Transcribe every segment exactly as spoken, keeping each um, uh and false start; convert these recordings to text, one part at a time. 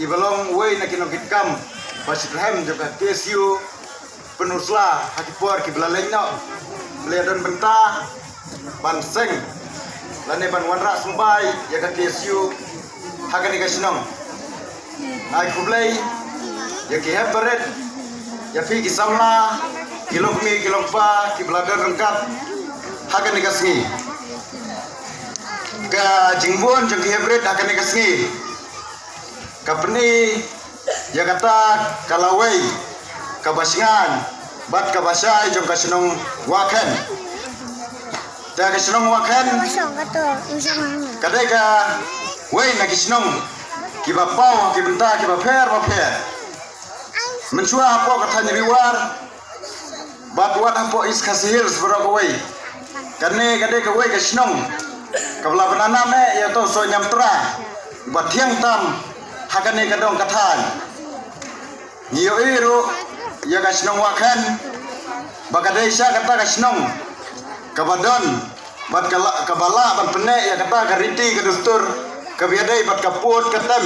Kiba long uwei na ki nongkitkam ba shitrhem jong ka K S U Pynursla ha ki por kiba la leit noh, ba la ïadon bynta ban seng lane ban wanrah sngewbha ïa ka K S U ha kane ka shnong. Ai khublei ïa ki hep barit, ïa phi ki samla, ki longkmie ki longkpa kiba la don ryngkat ha kane ka sngi. Ka jingbun jong ki hep barit ha kane ka sngi ka pyni ïa kata ka lawei kaba shngaiñ bad kaba shai jong ka shnong Wahkhen. Te ka shnong Wahkhen ka dei kawei na ki shnong kiba paw ha ki bynta kiba pher ba pher. Mynshuwa hapoh ka thaiñ Ri War bad wat hapoh East Khasi Hills baroh kawei, kane ka dei kawei ka shnong kaba la pynanam eh ïa uto u soh ñiamtra ba thiang tam ha kane ka dong ka thaiñ. Ngi ïohi ruh ïa ka shnong Wahkhen ba ka dei sha kata ka shnong kaba don bad ka la, kaba lah ban pynneh ïa kata ka riti ka dustur kaba ïadei bad ka pud ka tem.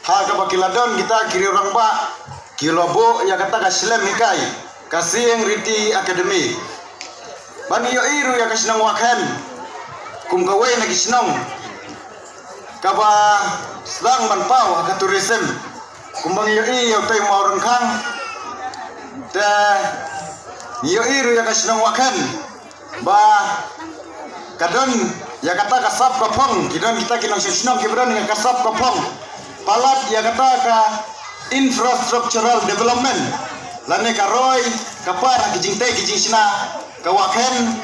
Ha kaba ki la don kita ki riew rangbah ki la buh ïa kata ka shlem hikai ka Sieng Riti Academy. Ba ngi ïohi ruh ïa ka shnong Wahkhen kum kawei na ki shnong kaba sdang ban paw ha ka tourism. Kumba ngi ïohi ïa utei u maw ryngkhang, te ngi ïohi ruh ïa ka shnong Wahkhen ba ka don ïa kata ka sap ka phong, ki don kita ki nongshong shnong kiba don ïa ka sap ka phong. Palat ïa kata ka infrastructural development lane ka roi ka par ha ki jingtei ki jingshna, ka Wahkhen,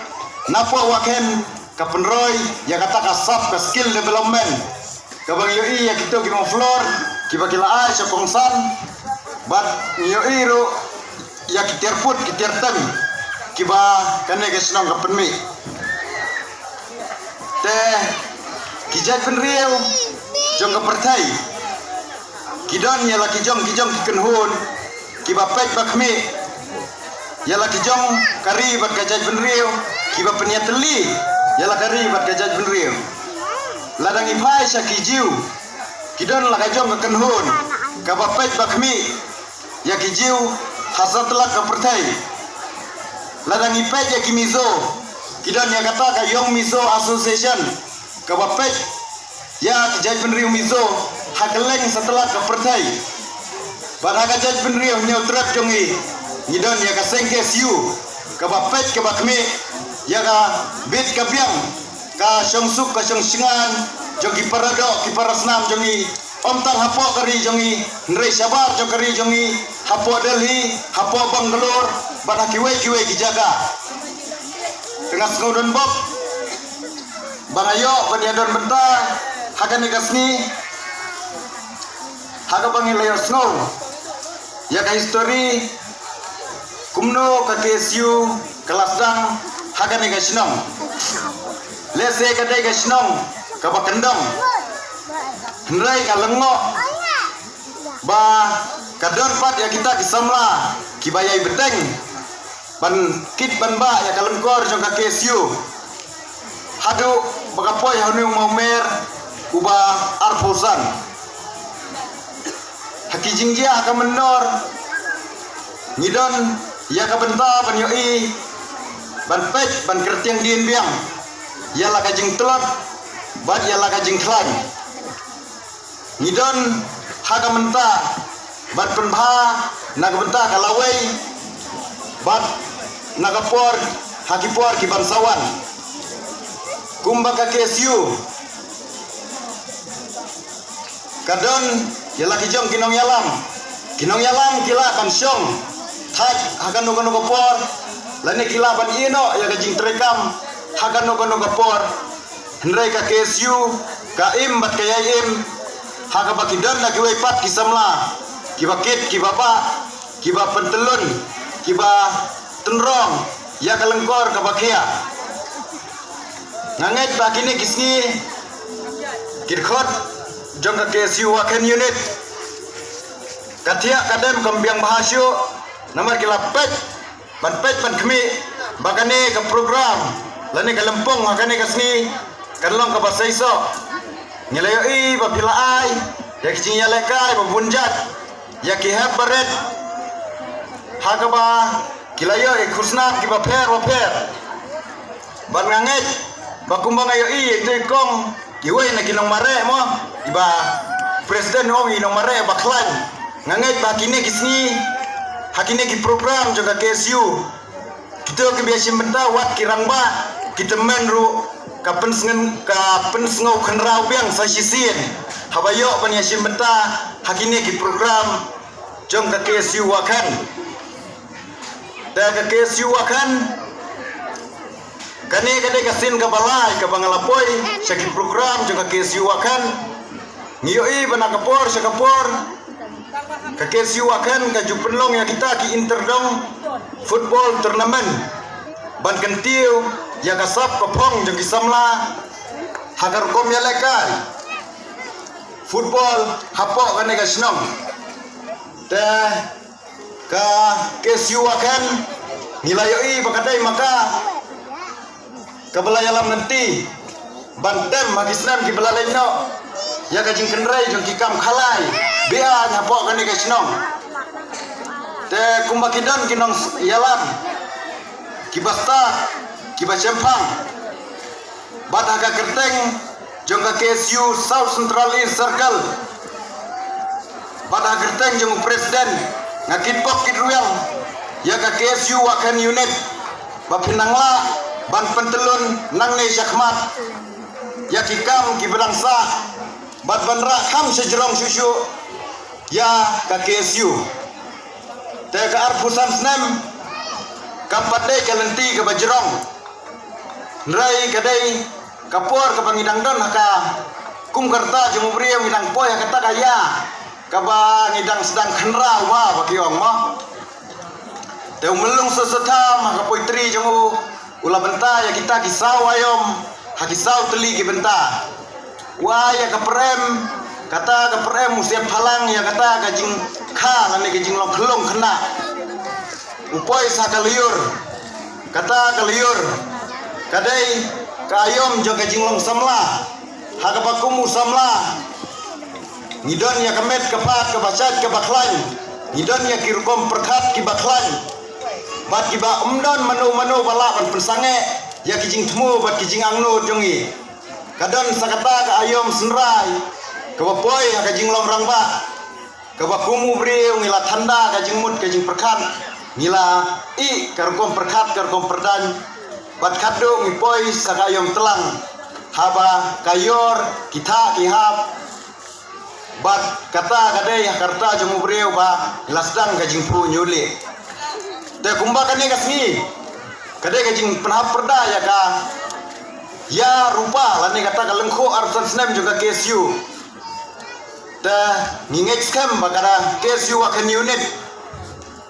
napoh Wahkhen ka pynroi ïa kata ka sap ka skill development. Kaba ngi ïohi ïa kito ki mawflor kiba ki la ai sha kongsan bad ngi ïohi ruh ïa ki tiar pud ki tiar tem kiba kane ka shnong ka pynmih. Te ki jaitbynriew jong ka pyrthei ki don ïa la ki jong ki jong ki kynhun kiba peit ba khmih ïa la ki jong ka ri bad ka jaitbynriew, kiba pynïatylli ïa la ka ri bad ka jaitbynriew. Lada ngi phai sha ki Jiw, ki don la ka jong ka kynhun kaba peit ba khmih ïa ki Jiw ha satlak ka pyrthei. Lada ngi peit ïa ki Mizo, ki don ïa kata ka Young Mizo Association kaba peit ïa ka jaitbynriew Mizo ha kylleng satlak ka pyrthei. Bad ha ka jaitbynriew Hynñiewtrep jong ngi, ngi don ïa ka seng K S U kaba peit kaba khmih ïa ka bit ka biang, ka shongsuk ka shongshngaiñ jong ki paradoh ki parasnam jong ngi, ym tang hapoh ka ri jong ngi hynrei shabar jong ka ri jong ngi, hapoh Delhi, hapoh Bangalore bad ha kiwei kiwei ki jaka. Te nga sngew donbok ba nga ïoh ban ïadon bynta ha kane ka sngi ha kaba ngi la ïohsngew ïa ka histori kumno ka K S U ka la sdang ha kane ka shnong. Lehse ka dei ka shnong kaba kyndong, hynrei ka lyngngoh ba ka don pat ïa kita ki samla kiba ïai bteng ban kit ban bah ïa ka lyngkor jong ka K S U haduh ba ka poi ha une u mawmer uba arphew san. Ha ki jingjia ha ka mynnor ngi don ïa ka bynta ban ïohi, ban peit, ban kyrtiang dien biang ïa la ka jingtlot bad ïa la ka jingkhlaiñ. Ngi don ha ka bynta ban pynbha na ka bynta ka lawei bad na ka por ha ki por ki ban sa wan. Kumba ka K S U ka don ïa la ki jong ki nongïalam. Ki nongïalam ki lah ban shong thait ha kano kano ka por lane ki lah ban ïeh noh ïa ka jingtrei kam ha kano kano ka por. Hynrei ka K S U ka im bad ka ïai im ha kaba ki don la kiwei pat ki samla kiba kit, kiba bah, kiba pyntyllun, kiba tynrong ïa ka lyngkor kaba khia. Nga ngeit ba kine ki sngi ki dkhot jong ka K S U Wahkhen Unit ka thiah ka dem kam biang bha shuh namar ki la peit ban peit ban khmih ba kane ka program lane ka lympung ha kane ka sngi kan long kaba seisoh. Ngi la ïohi ba phi la ai ïa ki jingïalehkai ba bun jait, ïa ki hep barit, ha kaba ki la ïoh ïa ki khusnam kiba pher bapher. Bad nga ngeit ba kumba nga ïohi ïa ito i kong iwei na ki nongmareh mo, iba president u ong i nongmareh ba khlaiñ. Nga ngeit ba ha kine ki sngi, ha kine ki program jong ka K S U, kito kiba ïashim bynta wat ki rangbah, ki tymmen ruh ka pynsngew, ka pynsngew khynraw biang sa shisien haba ïoh ban ïashim bynta ha kine ki program jong ka K S U Wakhan. Te ka K S U Wakhan, kane ka dei ka sien kaba lai kaba nga la poi sha ki program jong ka K S U Wakhan. Ngi ïohi ba na ka por sha ka por ka K S U Wakhan ka ju pynlong ïa kita ki inter dong football tournament ban kyntiew ïa ka sap ka phong jong ki samla ha ka rukom ïalehkai football hapoh kane ka shnong. Te ka K S U Wakhan, ngi la ïohi ba ka dei ma ka kaba la ïalam lynti ban tem ha ki snem kiba la leit noh ïa ka jingkynrei jong ki kam khalai biang hapoh kane ka shnong. Te kumba ki don ki nongïalam kiba stad, kiba shemphang, bad ha ka kyrteng jong ka K S U South Central East Circle bad ha ka kyrteng jong u president, nga kitbok kitrwiang ïa ka K S U Wakhan Unit ba phin nang lah ban pyntyllun nangne shakhmat ïa ki kam kiba dang sah bad ban rah kham shajrong shuh shuh ïa ka K S U. Te ka arphew san snem kam pat dei ka lynti kaba jrong. Hynrei ka dei ka por kaba ngi dang don ha ka kum ka rta jong u briew, ngi dang poi ha kata ka ïa kaba ngi dang sdang khynraw ba, ba ki ong mo. Te u Myllung Soso Tham ha ka poetry jong u, u la bynta ïa kita ki saw aïom ha ki saw tylli ki bynta. U ai ïa ka pyrem, kata ka pyrem u siat phalang ïa kata ka jingkha lane ka jinglong khyllung khynnah. U poi sa ka lyiur, kata ka lyiur ka dei ka aïom jong ka jinglong samla. Ha kaba kum u samla ngi don ïa ka met ka phad kaba shait kaba khlaiñ, ngi don ïa ki rukom pyrkhat kiba khlaiñ bad kiba ym don mano mano ba lah ban pynsangeh ïa ki jingthmu bad ki jingangnud jong ngi. Ka don sa kata ka aïom synrai kaba poi ha ka jinglong rangbah, kaba kum u briew ngi la thanda ka jingmut ka jingpyrkhat, ngi la ïeh ka rukom pyrkhat ka rukom pyrdaiñ. Bad khatduh ngi poi sa ka aïom tlang haba ka ïor ki thah ki hap. Bad kata ka dei ha ka rta jong u briew ba ngi la sdang ka jingphuh ñiuh lieh. Te kumba kane ka sngi ka dei ka jingpynhap pyrda ïa ka ïa rupa lane kata ka lyngkhuh arphew san snem jong ka K S U. Te ngi ngeit skhem ba ka K S U Wakhan Unit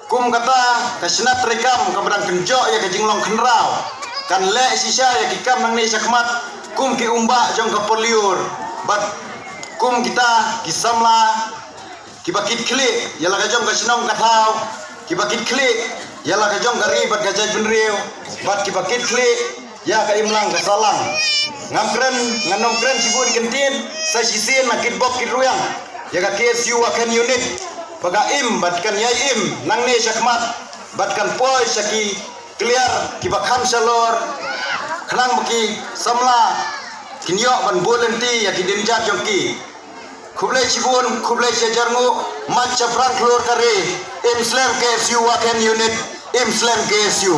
kum kata ka shnat treikam kaba dang kynjoh ïa ka jinglong khynraw kan leh shisha ïa ki kam nangne shakhmat kum ki umbah jong ka por lyiur bad kum kita ki samla kiba kit khlieh ïa la ka jong ka shnong ka thaw, kiba kit khlieh ïa la ka jong ka ri bad ka jaitbynriew bad kiba kit khlieh ïa ka imlang ka sahlang. Ngam kren, ngan ym kren shibun kyntien, sa shisien nga kitbok kitrwiang ïa ka K S U Wakhan Unit ba ka im bad kan ïai im nangne shakhmat bad kan poi sha ki kliar kiba kham shalor khnang ba ki samla kin ïoh ban bud lynti ïa ki dienjat jong ki. Khublei shibun, khublei shihajar nguh. Mat shaphrang khlur ka ri. Im slem K S U Wakhan Unit. Im slem K S U.